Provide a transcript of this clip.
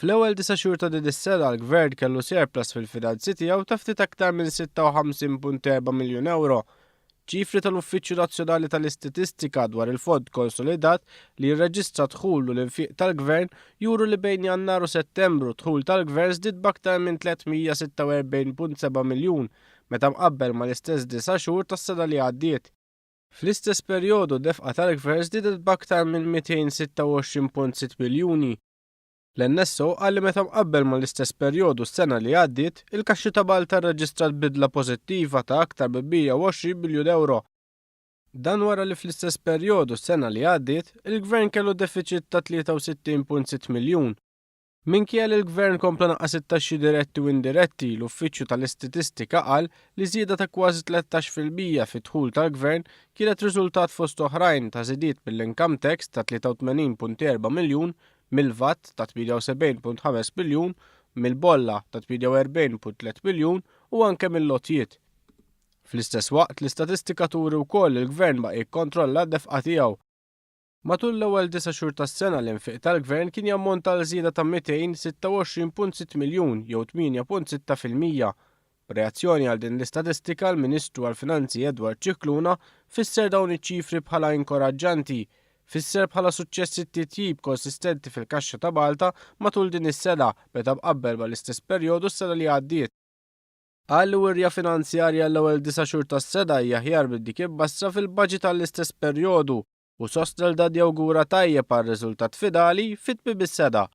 Fl-ewwel disa' xhur ta' din is-sena l-Gvern kellu surplus fil-finanzi tiegħu ta' ftit aktar minn 56.4 miljun ewro. Ċifri tal-Uffiċċju Nazzjonali tal-Istatistika dwar il-fond konsolidat li jirreġistra d-dħul u l-infiq tal-Gvern juru li bejn Jannar u Settembru d-dħul tal-Gvern żdied b'aktar minn 346.7 miljun meta mqabbel mal-istess disa' xhur tas-sena li għaddiet. Fl-istess perjodu n-nefqa tal-Gvern żdiedet b'aktar minn 226.6 miljuni. L-NSO qal li meta mqabbel mal-istess perjodu s-sena li għaddiet, il-Kaxxi ta' Malta rreġistrat bidla pożittiva ta' aktar minn 120 miljun ewro. Dan wara li fl-istess perjodu s-sena li għaddiet, il-Gvern kellu defiċit ta' 63.6 miljun. Minkejja li l-Gvern kompla naqqas it-taxxi diretti u indiretti, l-Uffiċċju tal-Istitistika qal li żieda ta' kważi 13% fid-dħul tal-Gvern kienet riżultat fost oħrajn ta' żidiet mill-income tax ta' 83.4 miljun, mill-VAT ta' 78.5 miljun, mill-bolla ta' 48.3 miljun u anke mill-għotjiet. Fl-istess waqt, l-istatistika turi wkoll li l-Gvern baqa' jikkontrolla n-nefqa tiegħu. Matul l-ewwel disa' xhur tas-sena l-infiq tal-Gvern kien jammonta għal żieda ta' 226.6 miljun jew 8.6%. B'reazzjoni għal din l-istatistika l-Ministru għall-Finanzi Edward Scicluna fisser dawn iċ-ċifri bħala inkoraġġanti. Fisser bħala suċċess it-titjib konsistenti fil-kaxxa ta' Malta matul din is-sena meta mqabbel mal-istess perjodu s-sena li għaddiet. Qal li wirja finanzjarja għall-ewwel disa' xhur tas-sena hija aħjar minn dik imbassra fil-baġit għall-istess perjodu u sostna li dan jawgura tajjeb għar-riżultat finali fi tmiem is-sena.